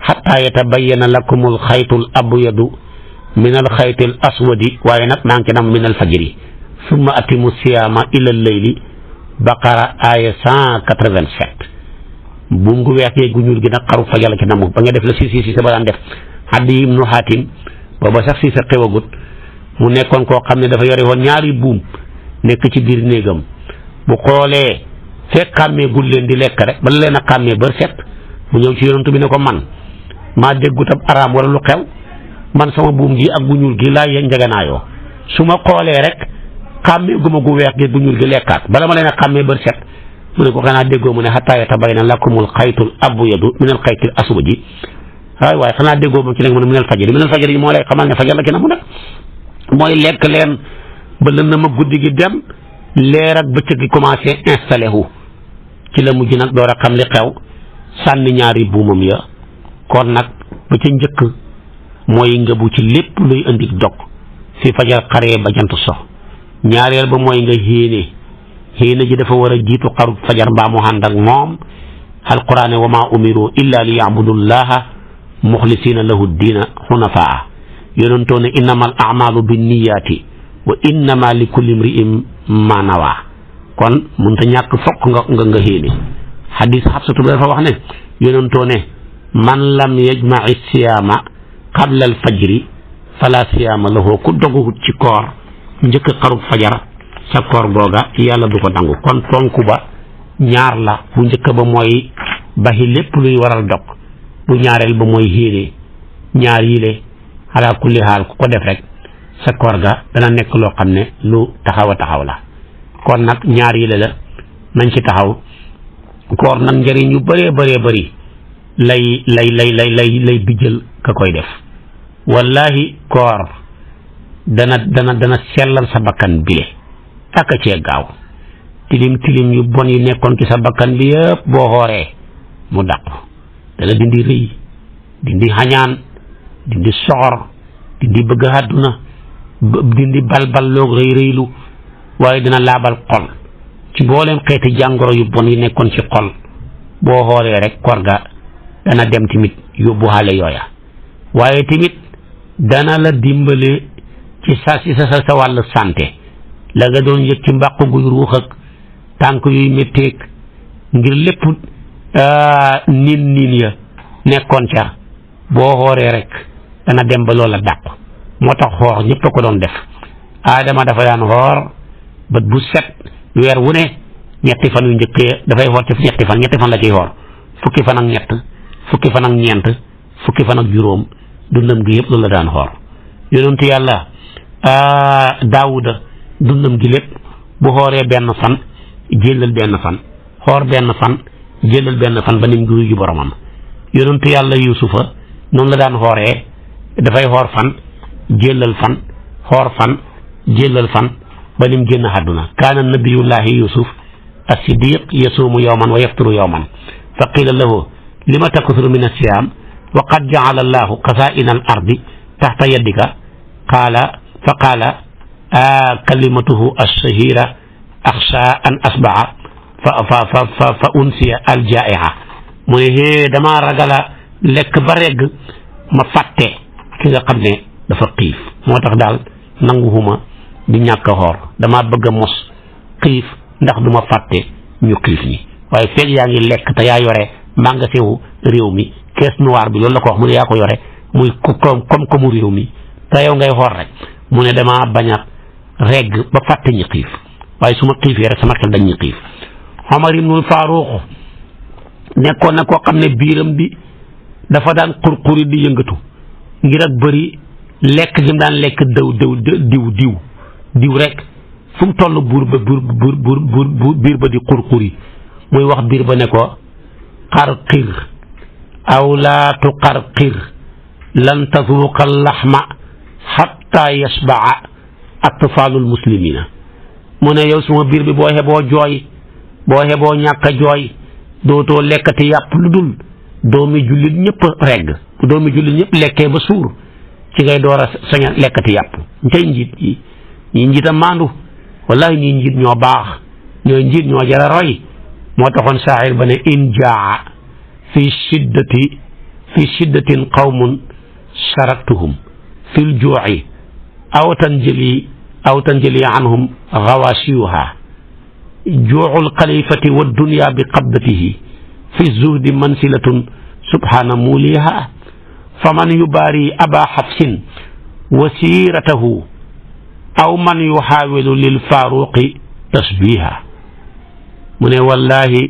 xatta yatabayyana lakum al xaytul abyadu min al xaytil aswadi waaye nag maa ngi ci nam min al fajri summa atimu siyaama ila layli baqara aya 187 buum gu weex yee gu ñuul gi nag xaru fajar la ci namu ba nga def la si sa ba daan def Addi ibnu Hatim booba sax si sa xewagut mu nekkoon koo xam ne dafa yore woon ñaari buum nekk ci biir néegam bu xoolee fekk xàmmee gul leen di lekk rek bala leen a xàmmee ba set mu ñëw ci yonent bi ne ko man maa déggut ab araam wala lu xew man sama buum gi ak gu ñuul gi laa njeganaayoo su ma xoolee rek xàmmee guma gu weex gi gu ñuul gi lekkaat bala ma leen a xàmmee ba set mu ne ko xanaa déggoo mu ne xattaa yatabayyana lakumul xaytul abyadu minal xaytil aswadi waaye xanaa déggoo ma ci nekk mu ne minal fajri moo lay xamal ne fajar la ki na mu nag mooy lekk leen ba lëndëm ma guddi gi dem leer ak bëccëg gi commencé installé wu ci la mujj nag door a xam li xew sànni ñaari buumam ya kon nag ba ca njëkk mooy ngëbu ci lépp luy indi dog fi fajar xaree ba jant so ñaareel ba mooy nga héene ji dafa war a jiitu xaru fajar mbaa mu ànd ak moom alquraan wa maa umiru illa li yaabudullaha muxlisina lahu diina xunafaa yonentoo ne innama al amalu binniyaati wa innama li kulli imri'in ma nawaa kon mënta ñàkk fokk nga héene xadis xabsatu bi dafa wax ne yonentoo ne man lam yajmaci siyaama qabla al fajri fala siyaama lahu ku doguwut ci koor njëkk xarub fajar sa koor googa yàlla du ko dangu kon fonk ba ñaar la bu njëkk ba mooy baxi lépp luy waral dog bu ñaareel ba mooy héene ñaar yile ala kulli xaal ku ko def rek sa koor ga dana nekk loo xam ne lu taxaw a taxaw la kon nag ñaar yile la nañ ci taxaw koor nag njëriñ yu bëree bëri lay bijjal ka koy def wallahi koor dana sellal sa bakkan bile ak a cee gaaw tilim yu bon yi nekkoon ci sa bakkan bi yëpp boo xooree mu dàqu dana dindi rëy dindi xañaan dindi soxor dindi bëgg àdduna dindi balbal loog rëylu waaye dina laabal xol ci mbooleem xeeti jàngoro yu bon yi nekkoon ci xol boo xooree rek koor ga dana dem tamit yóbbu xale yooya waaye tamit dana la dimbale ci sa wàllu santé la nga doon yëg ci mbàq guy ruux ak tànk yuy métteeg ngir lépp niin ya nekkoon ca boo xooree rek dana dem ba loola dàq moo tax xoor ñëpp a ko doon def aadama dafa daan xoor bët bu set weer wu ne ñetti fan yu njëkkee dafay xoor ci ñetti fan la ciy xoor fukki fan ak ñett fukki fan ak ñeent fukki fan ak juróom dundam gi yëpp loolu la daan xoor yonentu yàlla daawuda dundam gi lépp bu xooree benn fan jëlal benn fan xoor benn fan jëlal benn fan ba nim gi wuyu boromam yonentu yàlla yusufa noonu la daan xooree dafay xoor fan jëlal fan xoor fan jëlal fan ba nim génn àdduna kaana nabiyullahi yusuf as-siddiq yasuumu yawman wa yafturu yawman fa qila lahu lima taksuru min as-siyaam wa qad ja'ala allahu qasaa'ina al-ardi tahta yadika fa qaala kalimatuhu ash-shahira axsha an asbaha fa unsiya al-jaa'iha mu ne damaa ragala lekk ba regg ma fàtte ki nga xam ne dafa xiif moo tax daal nanguwuma di ñàkk a xoor damaa bëgg a mos xiif ndax du ma fàtte ñu xiif ñi waaye feeg yaa ngi lekk te yaa yore magasin wu réew mi caisse noire bi loolu la ko wax mu ne yaa ko yore muy comme réew mi te yow ngay xoor rek mu ne damaa bañ a regg ba fàtte ñi xiif waaye su ma xiifee rek sama xel dañ ñi xiif Omar ibnul Faaruq nekkoon na koo xam ne biiram bi dafa daan xurxuri di yëngatu ngir ak bëri lekk gi mu daan lekk diw rek fu mu toll biir ba di xurxuri muy wax biir ba ne ko qarqir aw laa tuqarqir lan tazuuqa laxma xatta yasbaa atfaalul muslimina mu ne yow suma biir bi boo xeboo jooy boo xeboo ñàkk a jooy dootoo lekkati yàpp lu dul doomi jullit ñëpp regg doomi jullit ñëpp lekkee ba suur ci ngay door a sañ a lekkati yàpp ntey njiit yi ñii njiit a maandu wallahi ñii njiit ñoo baax ñooy njiit ñoo jara roy moo taxoon saahir ba ne in jaa fi shiddatin qawmun sharaktuhum fil juu'i aw tanjali anhum gawasiyuha juu'ul xalifati wa dunya bi qabdatihi fi zuhdi mansilatun subhana muliha faman yubaari aba xafsin wasiratahu aw man yuxaawilu lil faaruqi tasbiha mu ne wallahi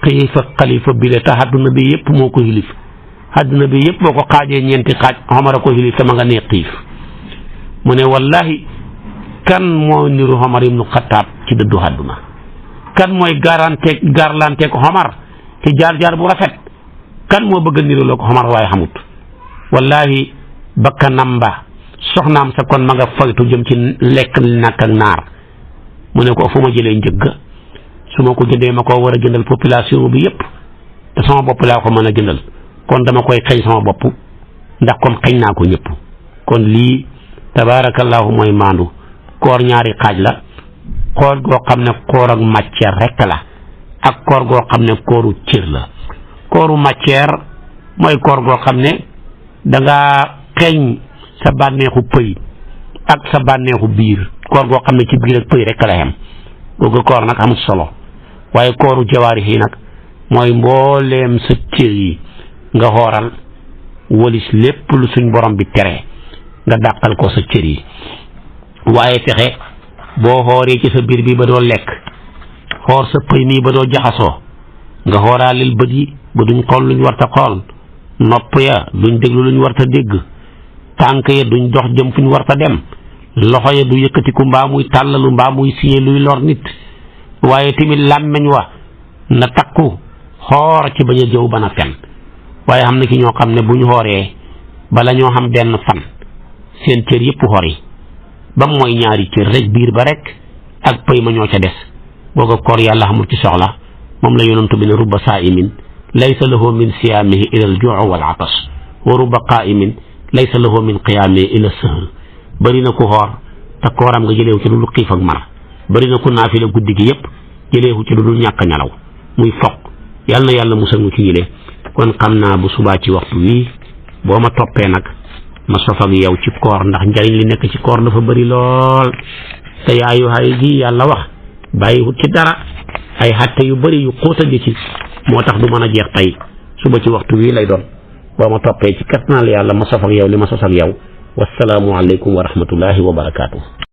xiif ak xalifa bi le tax àdduna bi yëpp moo ko xilif àdduna bi yëpp boo ko xaajee ñeenti xaaj Omar a ko xilif te ma nga nee xiif mu ne wallahi kan moo niru Omar ibnu Xattaab ci dëddu àdduna kan mooy gaarlanteeg Omar ci jaar-jaar bu rafet kan moo bëgg a niroo ko Omar waaye xamut wallahi bakkanam ba soxnaam sa kon ma nga faytu jëm ci lekk nak ak naar mu ne ko fu ma jëlee njëgg su ma ko jëndee ma ko war a jëndal population bi yépp te sama bopp laa ko mën a jëndal kon dama koy xëñ sama bopp ndax comme xëñ naa ko ñëpp kon lii tabaarakallaahu mooy maandu koor ñaari xaaj la koor goo xam ne koor ak matière rekk la ak koor goo xam ne kooru cër la kooru matière mooy koor goo xam ne dangaa xeeñ sa bànneexu pëy ak sa bànneexu biir koor goo xam ne ci biir ak pëy rekk la yem googu koor nag amul solo waaye kooru jawaarix yi nag mooy mbooleem sa cër yi nga xooral walis lépp lu suñ borom bi tere nga dàqal ko sa cër yi waaye fexe boo xooree ci sa biir bi ba doo lekk xoor sa pëy mii ba doo jaxasoo nga xooraalil bët yi ba duñ xool luñ warta xool nopp ya duñ déglu luñ warta dégg tànk ya duñ dox jëm fuñ warta dem loxo ya du yëkkatiku mbaa muy tàllalu mbaa muy siye luy lor nit waaye tamit làmmeñ wa na takku xoor ci bañ a jëw bana fen waaye xam na ki ñoo xam ne bu ñu xooree bala ñoo xam benn fan seen cër yëpp xori ba mooy ñaari cër rek biir ba rek ak pëy ma ñoo ca des booga koor yàlla xamul ci soxla moom la yonantu bi ne rubba saa'imin laysa lahu min siyaamihi ila al juu' wal atash wa rubba qaa'imin laysa lahu min qiyaamihi ila sahr bari na ku xoor te kooram nga jëleewu ci lu dul xiif ak mar bari na ku naafila guddi gi yëpp jëleewu ci lu dul ñàkk nelaw muy foq yàlla na yàlla musal mu ci ñile kon xam naa bu subaa ci waxtu wii boo ma toppee nag ma sof ak yow ci koor ndax njariñ li nekk ci koor dafa bari lool te yaayu hay gi yàlla wax bàyyiwut ci dara ay xatte yu bari yu xóota gi ci moo tax du mën a jeex tey suba ci waxtu wii lay doon boo ma toppee ci kattanal yàlla ma sof ak yow li ma sos ak yow wassalaamu aleykum wa rahmatullahi wa barakaatu.